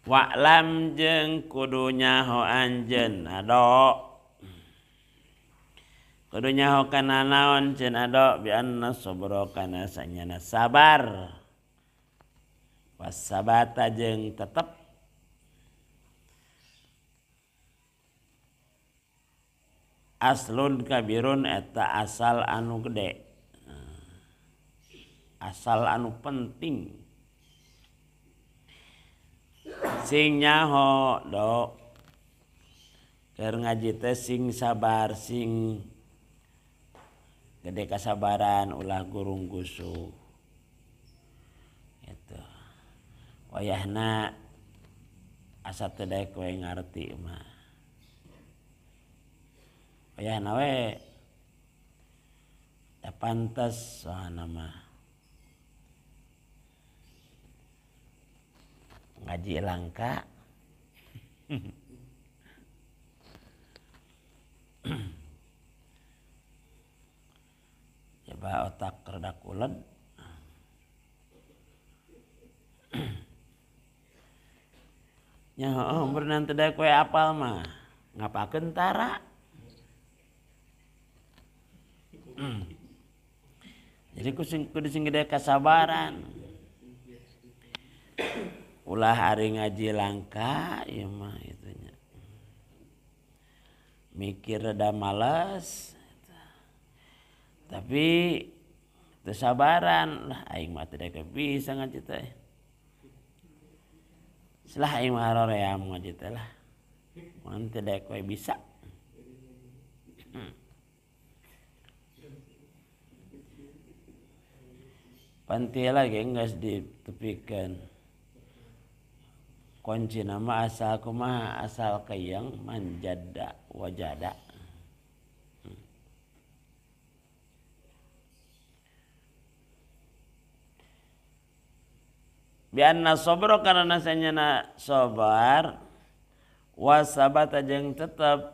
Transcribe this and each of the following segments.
Wa'lam jeung kudu nyaho anjeun ado kudu nyaho kana naon ceun ado bi anna sabra kana sanyana sabar wasabata jeung tetep aslun kabirun eta asal anu gede asal anu penting sing nyaho do keur ngaji teh sing sabar sing gede kasabaran ulah gurung gusuh itu wayahna asa teu daek we ngarti mah wayahna we da pantes soalna mah ngaji langka. Coba otak rada kuled. Nya heuh beunang teu daek we apal mah ngapakeun tara. Jadi kudu sing gede kasabaran. Ulah ari ngaji langka ieu mah itunya. Mikir rada males tapi teu sabaran lah aing mah teu daek bisa ngaji teh. Selah aing mah haroream ngaji teh lah. Mun teu daek we bisa. Panti lagi geus ditepikeun. Kunci nama asal kumaha asal keyang manjada wajada. Bianna sabra karena sanyana sabar wasabata jeung tetep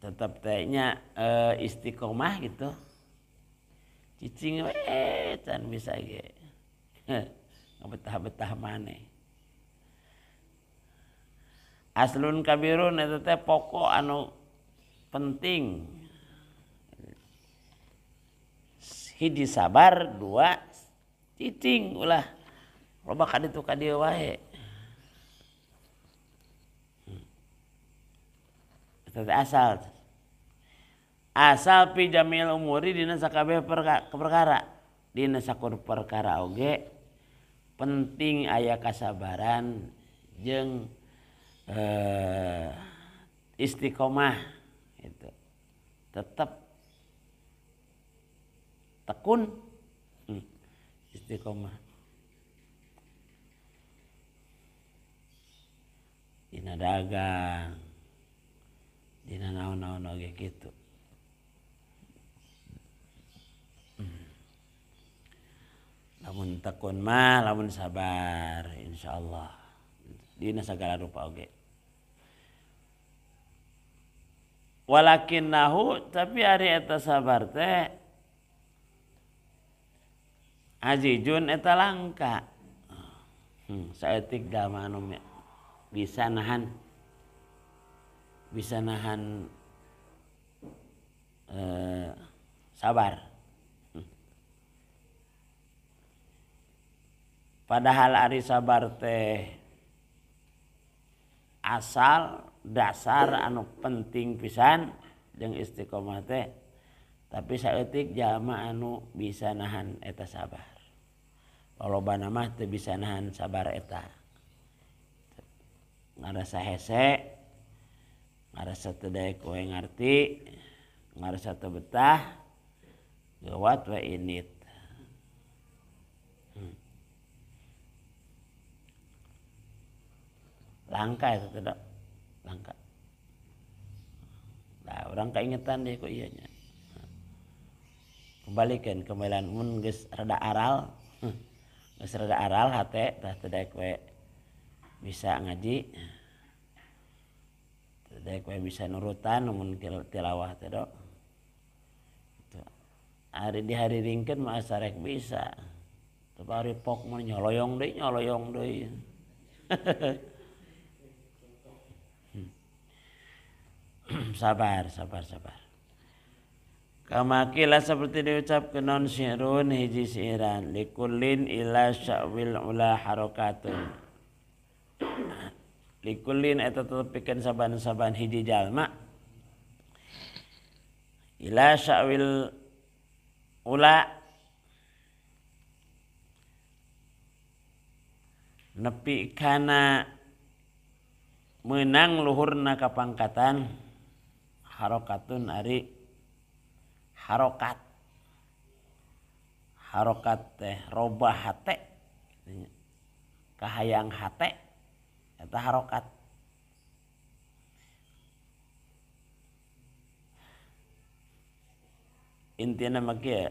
tetep teh nya istiqomah gitu. Cicing we can bisa ge. Betah-betah maneh. Aslun kabirun eta teh pokok anu penting. Hiji sabar, dua cicing ulah loba ka ditu ka dieu wae. Eta teh asal. Asal pi jamil umuri dina sakabeh perkara. Dina sakur perkara oge penting aya kasabaran jeung istiqomah itu tetap tekun istiqomah dina dagang dina naon-naon oge kitu. Lamun tekun mah lamun sabar insyaallah dina sagala rupa oge. Walakinnahu tapi ari eta sabar teh azizun eta langka. Saeutik jalma anu bisa nahan sabar. Padahal ari sabar teh asal dasar anu penting pisan jeung istiqomah teh tapi saeutik jalma anu bisa nahan eta sabar. Lolobana mah teu bisa nahan sabar eta. Ngarasa hese, ngarasa teu daek we ngarti, ngarasa teu betah, geuwat we init. Langka eta teh langka. Nah, orang keingetan deh kok iya nya. Kembalikan kembalian mun geus rada aral. Geus rada aral hate tah teu daek we bisa ngaji. Teu daek we bisa nurutan mun tilawah teh do. Ari dihariringkeun mah asa rek bisa. Tapi ari pok mah nyoloyong deui nyoloyong deui. Sabar, sabar, sabar. Kama qila seperti diucapkeun non syi'run hiji syiiran likullin ila sya'wil ula harakatun. Likullin eta tetep pikeun saban-saban hiji jalma ila sya'wil ula nepi kana meunang luhurna kapangkatan harokatun ari harokat. Harokat teh robah hate, kahayang hate eta harokat. Intina mah kieu,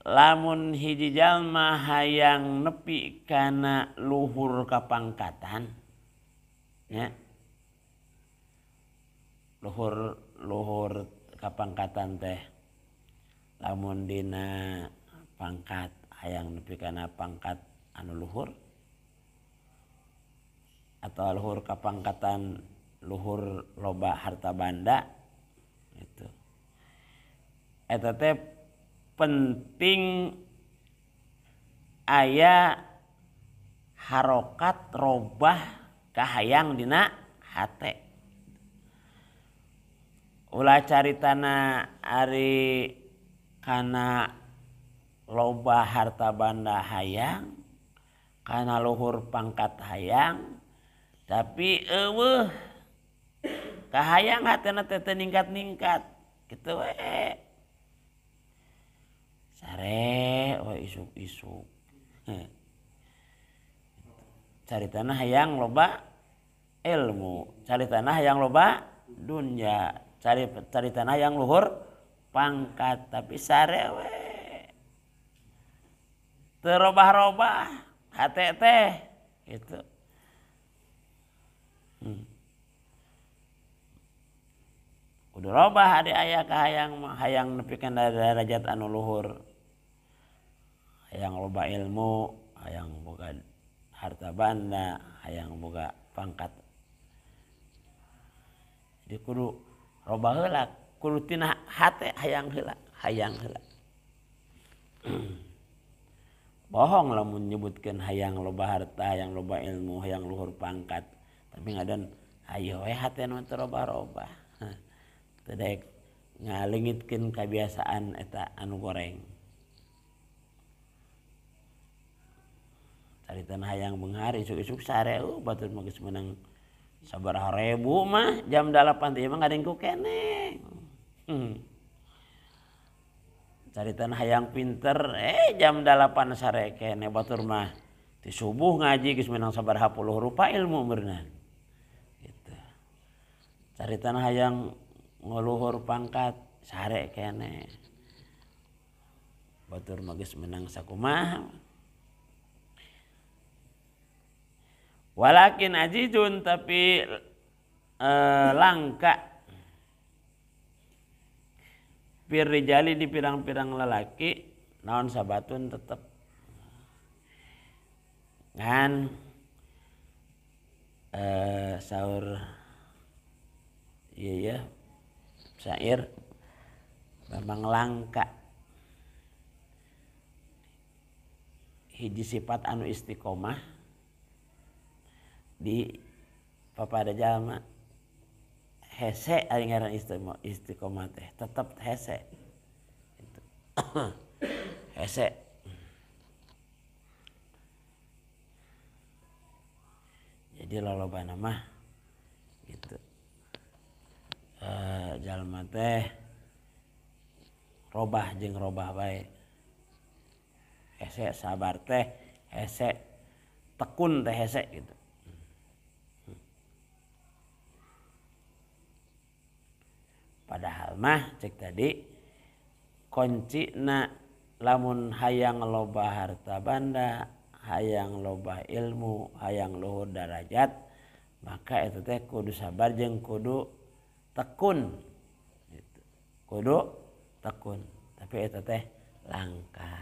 lamun hiji jalma hayang nepi kana luhur kapangkatan nya, luhur kapangkatan teh lamun dina pangkat hayang nepi kana pangkat anu luhur atau luhur kapangkatan luhur loba harta banda itu eta teh penting aya harokat robah kahayang dina hate. Ulah caritana ari kana loba harta banda hayang, kana luhur pangkat hayang, tapi eueuh kahayang hatena teh teu ningkat-ningkat kitu we. Sare we isuk-isuk. Caritana hayang loba ilmu, caritana hayang loba dunya, caritana hayang luhur pangkat, tapi sare we teu robah-robah hate teh gitu. Kudu robah ade aya kahayang mah, hayang nepi kana derajat anu luhur, hayang loba ilmu, hayang boga harta banda, hayang boga pangkat. Jadi kudu robah heula, kudu tina hate hayang heula, hayang heula. Bohong lamun nyebutkeun hayang loba harta, hayang loba ilmu, hayang luhur pangkat, tapi ngadan hayo we hate nu teu robah-robah. Teu daek ngalengitkeun kabiasaan eta anu goreng. Caritana hayang beunghar isuk-isuk sare batur mah geus meunang sabaraha ribu mah jam 8 teh mah ngadengku keneh. Caritana hayang pinter jam 8 sare keneh batur mah ti subuh ngaji geus meunang sabaraha puluh rupa ilmu beurna. Gitu. Caritana hayang ngoluhur pangkat sare keneh batur mah geus meunang sakumaha. Walakin ajizun tapi langka pirrijali di pirang-pirang lelaki naon sabatun tetep ngan saur iya ya syair memang langka hiji sifat anu istiqomah di papada jalma hese ari ngaran istiqomah teh tetep hese gitu. Hese jadi lolobana mah gitu jalma teh robah jeung robah bae hese sabar teh hese tekun teh hese gitu. Padahal mah cek tadi kuncina lamun hayang loba harta banda, hayang loba ilmu, hayang luhur darajat, maka eta teh kudu sabar jeung kudu tekun gitu. Kudu tekun, tapi eta teh langka.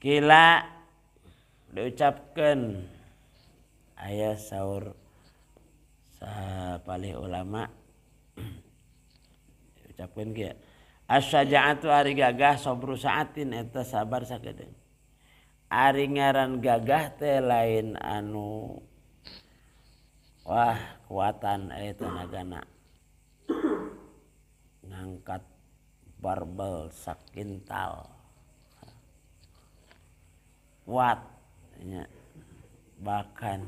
Kila diucapkeun aya saur Sapalih ulama ucapkeun kieu asyaja'atu ari gagah sabru saatin eta sabar sakedeung. Ari ngaran gagah teh lain anu wah kuatan eta tenagana ngangkat barbel sakintal kuat nya, bahkan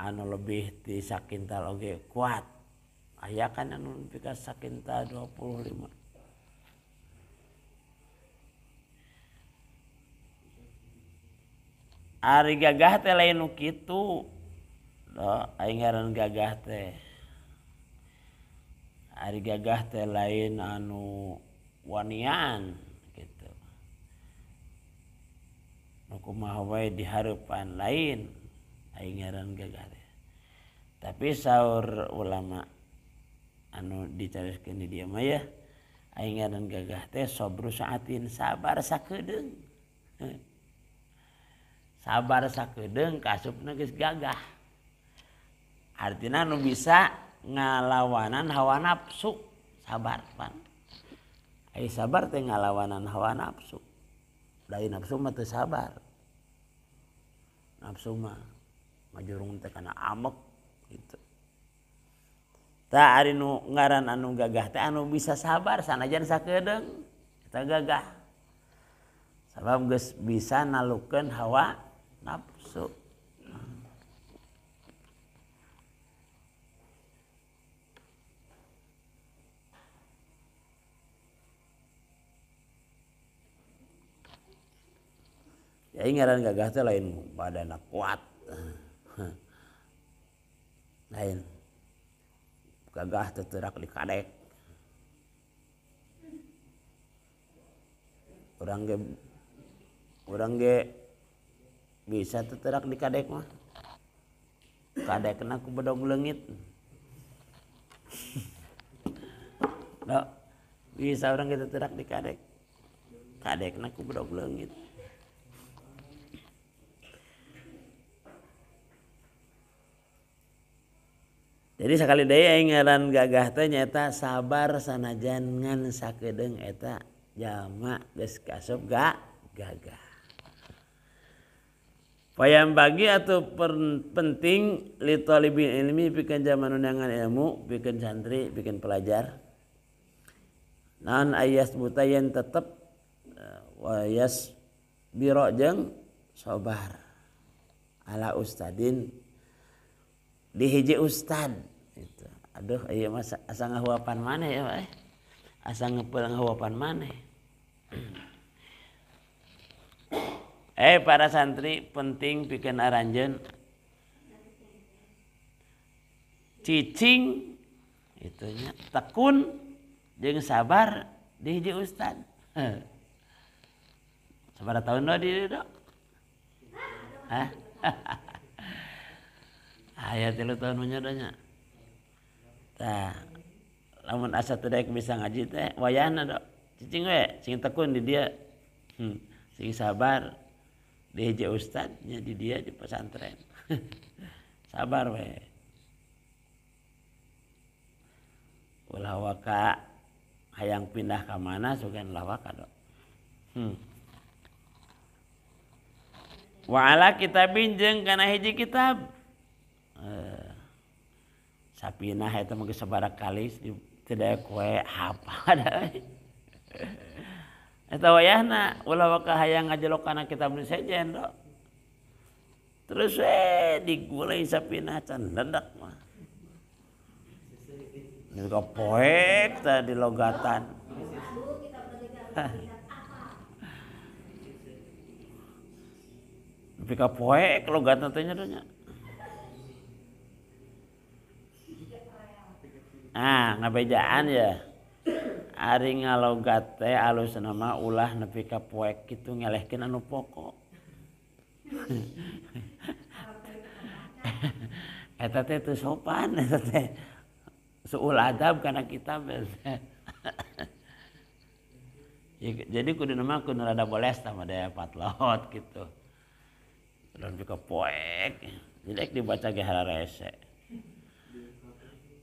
anu lebih ti sakintal oge kuat. Aya kan anu nepi ka sakintal 25. Ari gagah teh lain nu kitu. Doh, ari ngaran gagah teh. Ari gagah teh lain anu wanian gitu. Nu kumaha wae di hareupan lain ari ngaran gagah teh. Tapi saur ulama anu dicariskeun di dieu mah ya, ari ngaran gagah teh sabru saatin, sabar sakedeung. Sabar sakedeung kasupna geus gagah. Artina nu bisa ngalawanan hawa nafsu, sabar pan. Ai sabar teh ngalawanan hawa nafsu. Dari nafsu mah teu sabar. Nafsu mah ngajurung teh kana amek gitu. Tah ari nu ngaran anu gagah teh anu bisa sabar sanajan sakedeung eta gagah. Sabab geus bisa nalukeun hawa nafsu. Ya ngaran gagah teh lain badanna kuat. Lain. Gagah teh teurak di kadek. Urang ge bisa teterak di kadek mah. Kadekna ku bedog leungit. Loh, bisa urang ge teterak di kadek. Kadekna ku bedog leungit. Jadi sakali deui aing ngaran gagah teh nyaeta sabar sanajan ngan sakedeung eta jalma geus kasup gagah. Payam bagi atau penting li talibin ilmi pikeun jaman undangan ilmu, pikeun santri, pikeun pelajar. Naon ayas butayen tetep wayas biro jeung sabar ala ustadin di hiji ustad gitu. Aduh ieu mah asa ngahuapan maneh ya Pak. Asa ngepeul ngahuapan maneh. Para santri penting pikeun aranjeun cicing itunya tekun jeung sabar di hiji ustad. Sabaraha tahun do di dieu do? Hah? Aya 3 tahun mah nya. Tah lamun asa teu daek bisa ngaji teh wayahna do. Cicing we sing tekun di dieu. Sing sabar di hiji ustad nya di dia di pesantren. Sabar we. Ulah waka hayang pindah ka mana sugan ulah waka do. Wa ala kitabin jeung kana hiji kitab. Sapinah eta mah geus sabaraha kali teu daek we hafal da. Eta wayahna ulah waka hayang ngajelok kana kitab nu sejen do. Terus we digulai sapinah can ledak mah. Nepi ka poek teh di logatan. Nepi ka poek logatan teh nya. Ah, ngabejaan ya. Ari ngalogat teh alusna mah ulah nepi ka poek kitu ngelehkeun anu pokok. Eta teh teu sopan eta teh. Suul adab kana kitab. Jadi kudu mah kudu rada boles tah mah daya patlot gitu. Dan pika poek. Jadi dibaca ge hararese.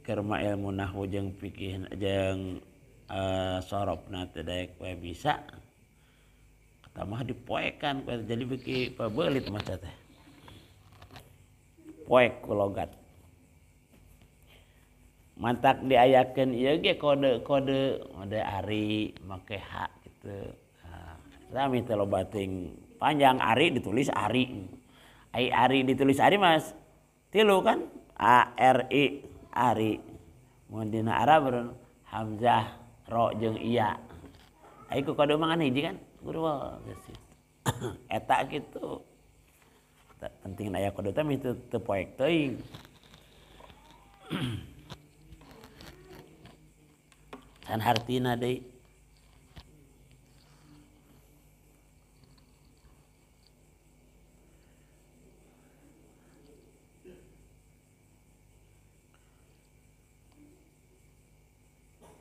Keur mah ilmu nahwu jeung fikih jeung sorobna teh daek we bisa. Eta mah dipoekan jadi beuki pabeulit maca teh. Poek ku logat. Mantak diayakeun ieu ge kode-kode kode ari make h gitu. Nah, sami teh loba teuing panjang ari ditulis ari. Ai ari ditulis ari mas tilu kan A R I ari. Mun dina Arab hamzah ro jeung iya. Ai ku kode mah hiji kan guru geus eta kitu. Penting aya kode teh mih teu poek teuing. Can hartina deui.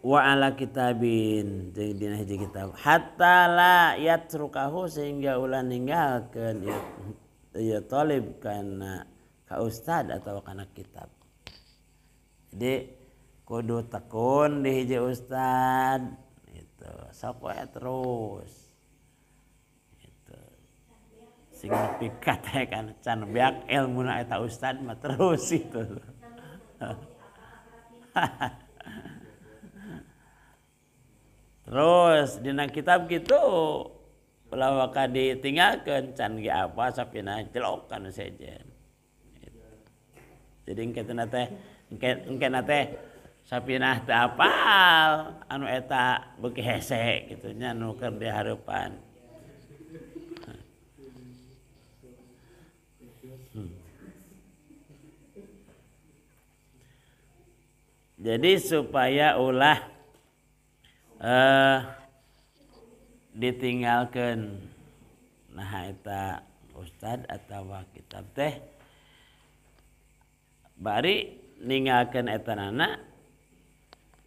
Wa ala kitabin jeung dina hiji kitab hatta la yatrukahu sehingga ulah ninggalkeun ieu talib kana ka ustad atawa kana kitab. Jadi kudu tekun di hiji ustad gitu, sok we terus gitu. Sing nepi ka teh kan can beak ilmuna eta ustad mah terus gitu. Terus dina kitab gitu ulah waka ditinggalkeun can ge apa sapina jelok kanu sejen. Gitu. Jadi engke teh engke teh sapinah teu apal anu eta beuki hese kitu nya nu keur dihareupan. Jadi supaya ulah ditinggalkan nah eta ustad atawa kitab teh bari ninggalkeun eta nana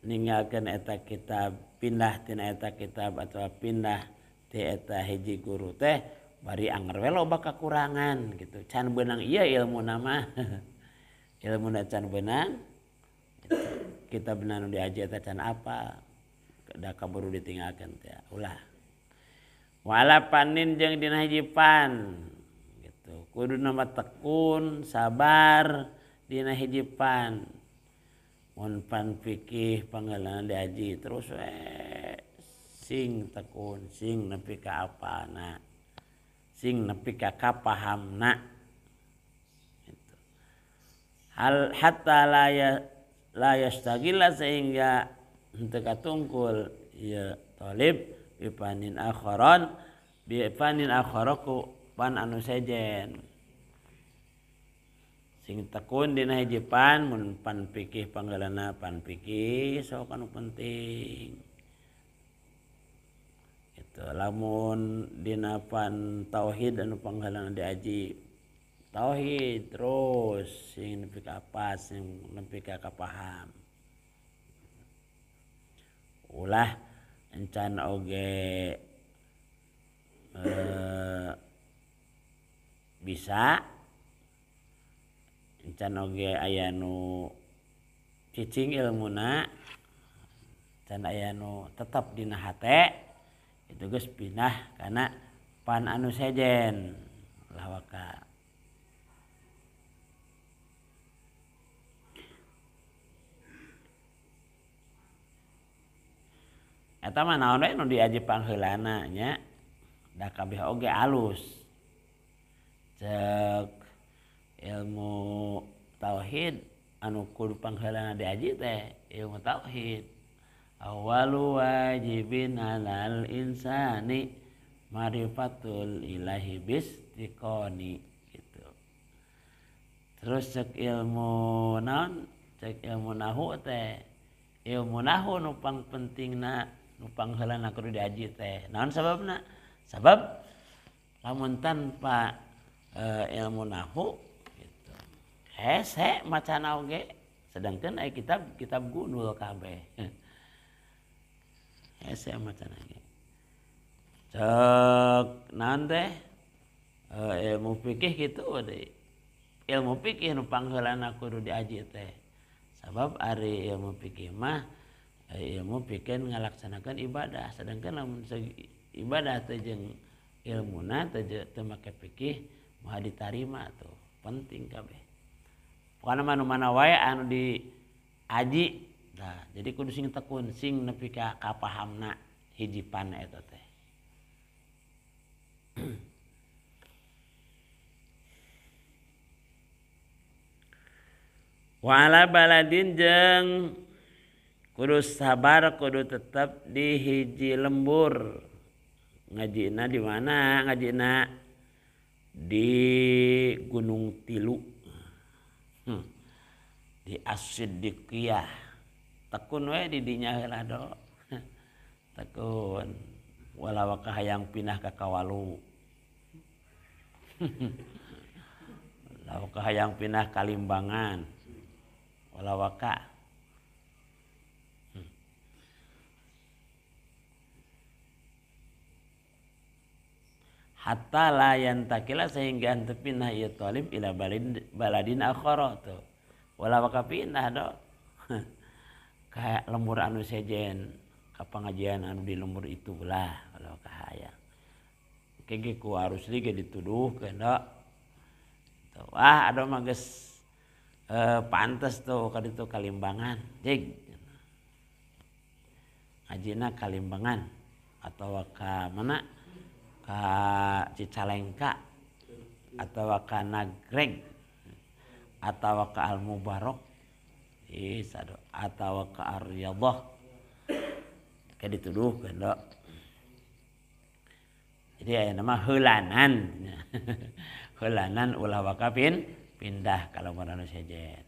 ninggalkeun eta kitab pindah tina eta kitab atawa pindah ti eta hiji guru teh bari anger we loba kakurangan gitu can beunang ieu ilmuna mah ilmuna can beunang gitu. Kitab nu diaji eta can apa da kaburu ditinggalkeun teh ulah wala panin jeung dina hiji pan gitu kudu nama tekun sabar dina hiji pan mun pan fikih panggalana diaji terus we sing tekun sing nepi ka apana sing nepi ka kapahamna gitu hal hatta la yastagila sehingga henteu katungkul ieu talib bipanin akharon bipanin akharaku pan anu sejen sing tekun dina hiji pan mun pan fikih panggalana pan fikih sok anu penting gitu lamun dina pan tauhid anu panggalana diaji tauhid terus sing nepi ka apa sing nepi ka kapaham ulah encan oge bisa encan oge aya nu cicing ilmuna can aya nu tetep dina hate itu geus pindah kana pan anu sejen ulah waka. Eta mah naon we nu diaji pangheulana nya da kabeh oge alus. Cek ilmu tauhid anu kudu pangheulana diaji teh ilmu tauhid. Awwalu wajibin alal insani ma'rifatul ilahi bistiqoni gitu. Terus cek ilmu naon? Cek ilmu nahu teh ilmu nahu nu pangpentingna nu pangheulana kudu diaji teh. Naon sababna? Sabab lamun tanpa ilmu nahu gitu. Hese macana oge sedangkan aya kitab gunul kabeh. Hese macana ge. Cek naon teh? Ilmu fikih kitu deui. Ilmu fikih nu pangheulana kudu diaji teh. Sabab ari ilmu fikih mah ilmu pikeun ngalaksanakeun ibadah, sedangkan lamun ibadah teh jeung ilmuna teh teu make fikih moal ditarima tuh, penting kabeh. Pokona mah nu mana wae anu diaji tah, jadi kudu sing tekun sing nepi ka kapahamna hiji pan eta teh. Wa ala baladin jeung kudu sabar kudu tetap di hiji lembur. Ngajina di mana? Ngajina di Gunung Tilu. Di As-Siddiqiyah. Tekun we di dinya heula do. Tekun. Wala waka hayang pindah ka Kawalu. Wala waka hayang pindah ka Limbangan. Wala waka. Hatta la yantakila sehingga henteu pindah ieu talib ila baladin akhara tuh. Wala waka pindah do. Ka lembur anu sejen, ka pangajian anu di lembur itu lah wala waka hayang. Ke ku arus ge dituduhkeun do. Tuh, ah ado mah geus pantes tuh ka ditu Kalimbangan. Jig. Ngajina Kalimbangan atawa ka mana? Ka Cicalengka atau ka Nagreg atau ka Al Mubarok atau ka Ar-Riyadhah kayak dituduhkeun do. Jadi aya nama heulanan. Heulanan ulah waka pindah kalau anu sejen.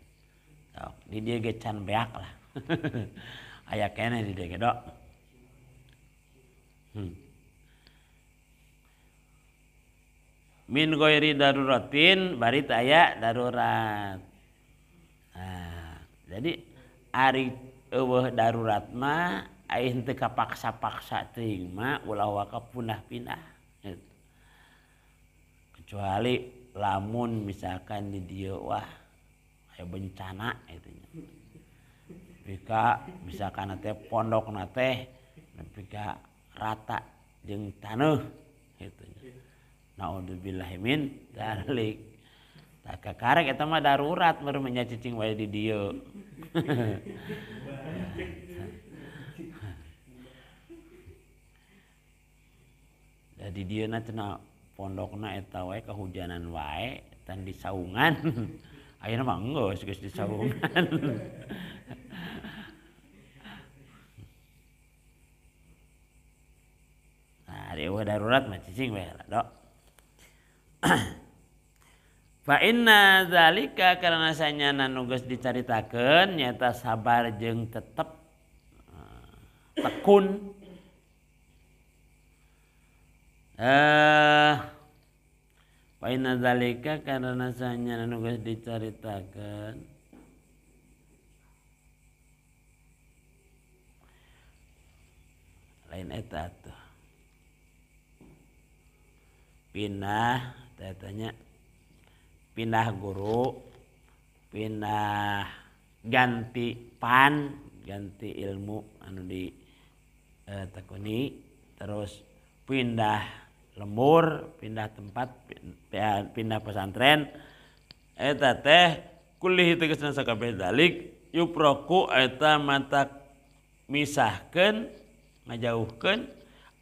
Sok di dieu ge can beak lah. Aya keneh di dieu ge do. Min ghairi daruratin bari teu aya darurat. Nah, jadi ari eueuh darurat mah ari henteu kapaksa-paksa teuing mah ulah waka punah-pindah. Kecuali lamun misalkan di dieu wah aya bencana kitu nya. Bika misalkan teh pondokna teh nepi ka rata jeung taneuh kitu nya. Naudzubillahi min dzalik. Tah kakarek eta mah darurat meureun nya cicing wae di dieu. Da di dieu na cenah pondokna eta wae kahujanan wae tan di saungan. Ayeuna mah enggeus geus di saungan. Nah, ari eueuh darurat mah cicing wae lah do. Fa inna zalika karena sanyana nu geus dicaritakeun nyata sabar jeung tetep tekun. Fa inna zalika karena sanyana nu geus dicaritakeun lain eta atuh. Pindah tetanya pindah guru, pindah ganti pan, ganti ilmu anu di tekuni, terus pindah lembur, pindah tempat, pindah pesantren. Eta teh kulih tegasna sakabeh dalik yuproku eta mata misahkeun ngajauhkeun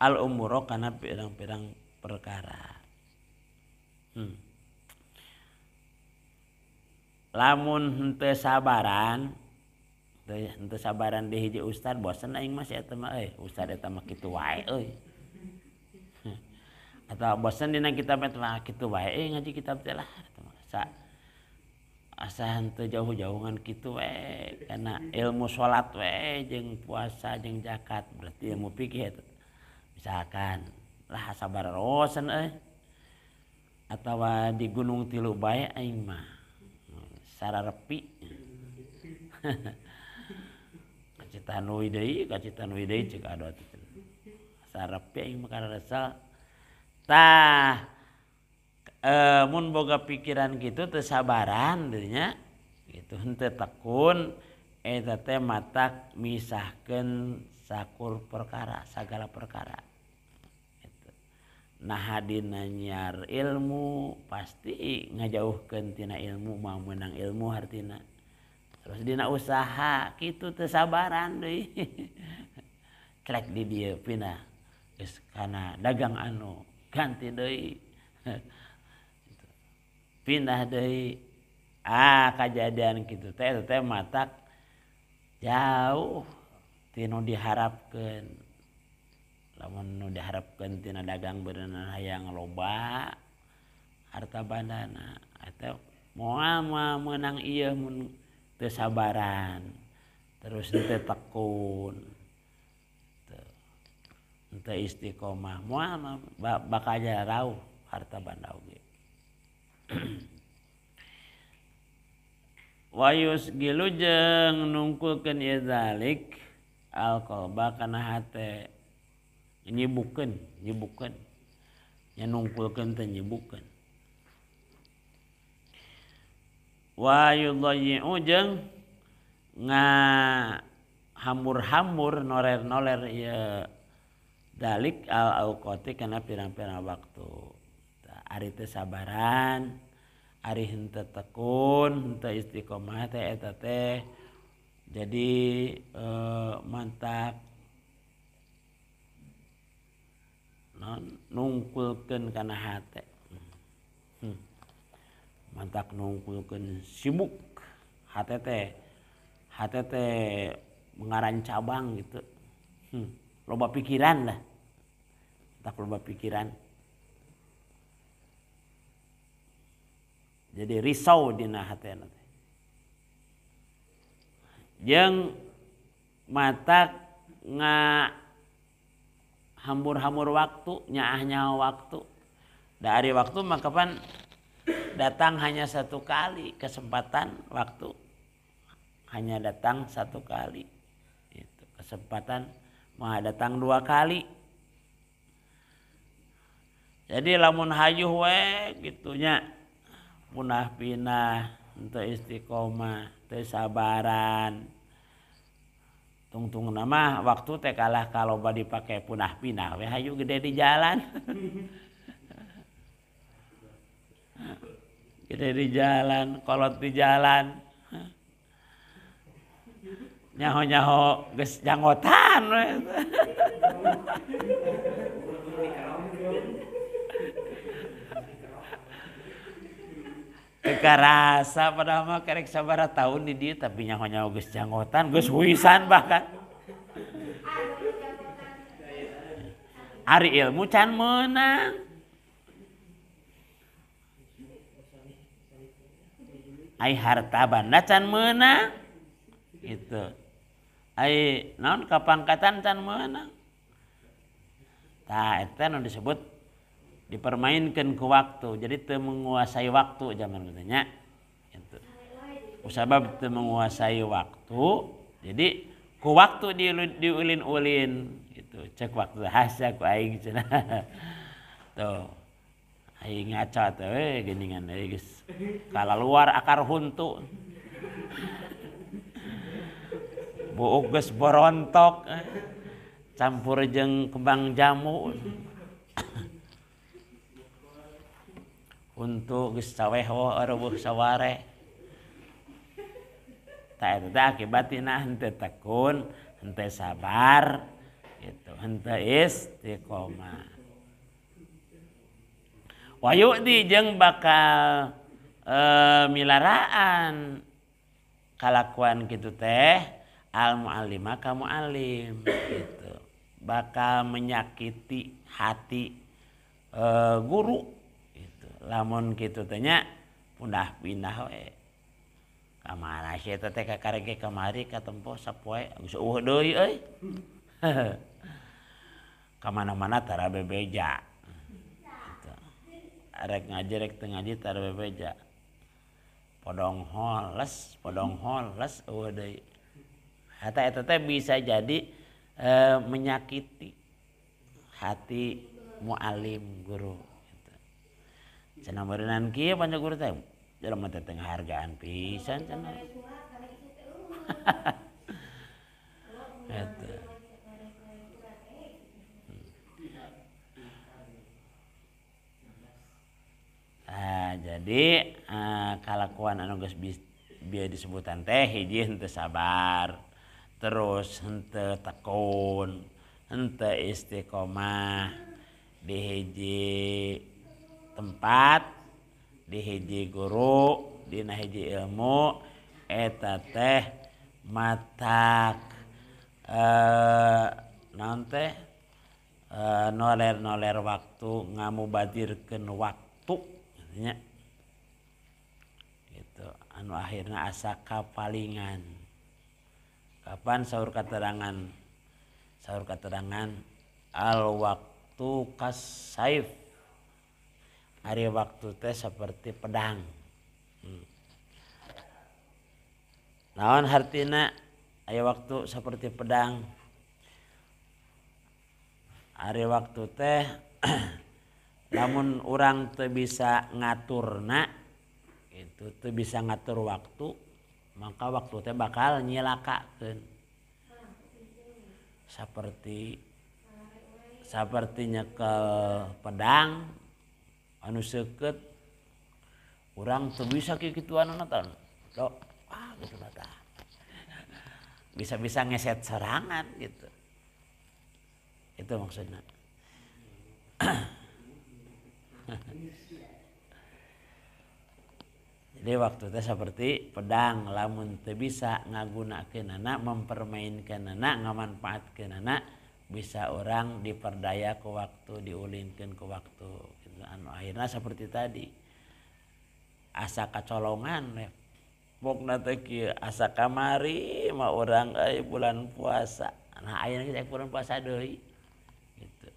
al umuro kana pirang-pirang perkara. Lamun henteu sabaran, henteu sabaran di hiji ustad bosen aing mah si eta mah euy, ustad eta mah kitu wae euy. Atau bosen dina kitab eta mah kitu wae euy ngaji kitab teh lah eta mah. Asa henteu jauh-jauhan kitu we kana ilmu salat we jeung puasa jeung zakat berarti ilmu fikih eta. Misalkan lah sabar bosen euy. Atawa di Gunung Tilu bae aing mah. Sararepi. Kacitanui deui ceuk ado teh. Sararepi aing mah karasa. Tah Mun boga pikiran gitu teu sabaran deui nya gitu henteu tekun eta teh matak misahkeun sakur perkara sagala perkara gitu. Nah dina nyiar ilmu pasti ngajauhkeun tina ilmu mah meunang ilmu hartina. Terus dina usaha kitu teu sabaran deui. Trek di dieu pindah geus kana dagang anu ganti deui. Pindah deui. Ah kajadian kitu teh eta teh matak jauh tinu diharapkeun. Lamun nu diharapkeun tina dagang beuneunan hayang loba harta bandana eta moal meunang ieu mun teu sabaran terus teu tekun teu istiqomah moal bakal rauh harta banda oge. Wa yusgilu jeung nungkulkeun ieu zalik alqalba kana hate nyibukeun nyibukeun nya nungkulkeun teh nyibukeun. Wa yudayyi'u jeung nga hambur-hambur noler-noler ieu dalik al-auqati kana pirang-pirang waktu. Ari teu sabaran, ari henteu tekun, henteu istiqomah teh eta teh jadi mantak non nungkulkeun kana hate. Mantak nungkulkeun sibuk hate teh mengaran cabang gitu. Loba pikiran lah. Tak loba pikiran. Jadi risau dina hatena teh. Jeung matak nga hambur-hambur waktu, nyaah-nyaah waktu. Dari waktu maka pan datang hanya satu kali kesempatan waktu. Hanya datang satu kali. Itu kesempatan mah datang dua kali. Jadi lamun hayuh we gitunya punah pinah henteu istiqomah teu sabaran tungtung nama waktu teh kalah kalau dipake punah pinah we hayu gede di jalan. Gede di jalan, kolot di jalan, nyaho-nyaho geus janggotan we. Karasa padahal mah kerek sabaraha tahun di dieu tapi nyaho-nyaho geus janggotan, geus huisan bahkan. Ari ilmu can meunang. Ai harta banda can meunang. Gitu. Ai naon kapangkatan can meunang. Tah eta nu disebut dipermainkan ke waktu, jadi teu menguasai waktu zaman kitu nya. Gitu. Usabab teu menguasai waktu, jadi ku waktu diulin-ulin gitu. Cek waktu hasa ku aing cenah. Tuh. Aing ngaca teh we geuningan euy geus kalaluar akar huntu. Buuk geus borontok campur jeung kembang jamu. Untuk geus caweho eueuh saware. Tah eta teh akibatina henteu tekun, henteu sabar gitu, henteu istiqomah. Wa yu'di jeung bakal milaraan kalakuan kitu teh al muallima ka muallim gitu. Bakal menyakiti hati guru. Lamun kitu teh nya pundah pindah we. Ka mana sia eta teh kakarek kamari katempo sapoe geus eueuh deui euy. Ka mana-mana tara bebeja. Gitu. Arek ngaji rek teu ngaji tara bebeja. Podong holes eueuh deui. Eta eta teh bisa jadi menyakiti hati muallim guru. Cenah meureunnan kieu panca guru teh jelema teh teu ngahargaan pisan cenah. Eta. Nah, jadi kalakuan anu geus bieu disebutan teh hiji henteu sabar, terus henteu tekun, henteu istiqomah di hiji tempat, di hiji guru, dina hiji ilmu eta teh matak naon teh noler-noler waktu, ngamubadirkeun waktu nya gitu anu akhirna asa kapalingan. Kapan saur katerangan al waktu kasaif, ari waktu teh seperti pedang. Naon hartina aya waktu seperti pedang? Ari waktu teh lamun urang teu bisa ngaturna itu, teu bisa ngatur waktu, maka waktu teh bakal nyilakakeun. Seperti nyekel pedang anu seukeut, urang teu bisa kikituanana tah. Dok, ah gitu tah. Bisa-bisa ngeset serangan gitu. Itu maksudnya. Jadi waktu teh seperti pedang, lamun teu bisa ngagunakeunana, mempermainkeunana, ngamanfaatkeunana, bisa orang diperdaya ke waktu, diulinkeun ke waktu gitu. Anu akhirna seperti tadi asa kacolongan pokna teh kieu, asa kamari mah urang euy bulan puasa. Nah ayeuna geus bulan puasa deui gitu.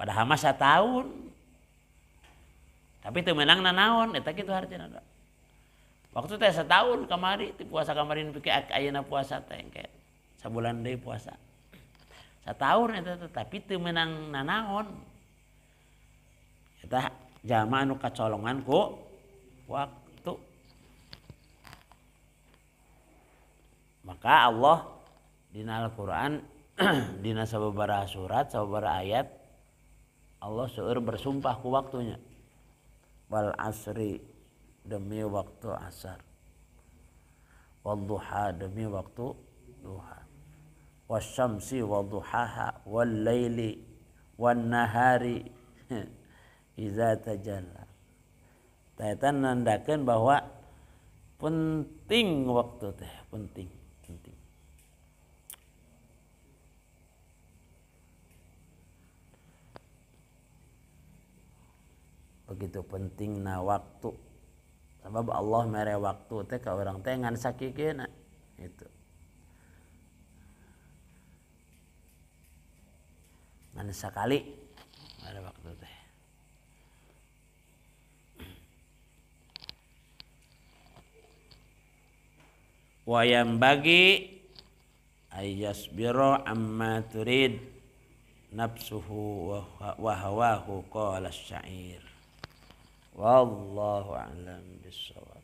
Padahal mah sataun. Tapi teu meunang nanaon eta kitu hartina. Waktu teh setahun kamari ti puasa kamari nepi ka ayeuna puasa teh engke sabulan deui puasa. Satahun eta teh tapi teu meunang nanaon. Eta jalma anu kacolongan ku waktu. Maka Allah dina Al-Qur'an dina sababaraha surat, sababaraha ayat Allah seueur bersumpah ku waktunya. Wal asri, demi waktu asar, wal duha, demi waktu duha, wasyamsi waduhaha, wal laili wan nahari iza tajalla. Eta nandakeun bahwa penting waktu teh, penting, penting. Begitu pentingna waktu. Sebab Allah mere waktu teh ka urang teh ngan sakikeuna gitu. Ngan sakali mere waktu teh. Wa yambagi ayyasbiru amma turid nafsuhu wa hawahu qala asy-sya'ir. Wallahu a'lam bissawab.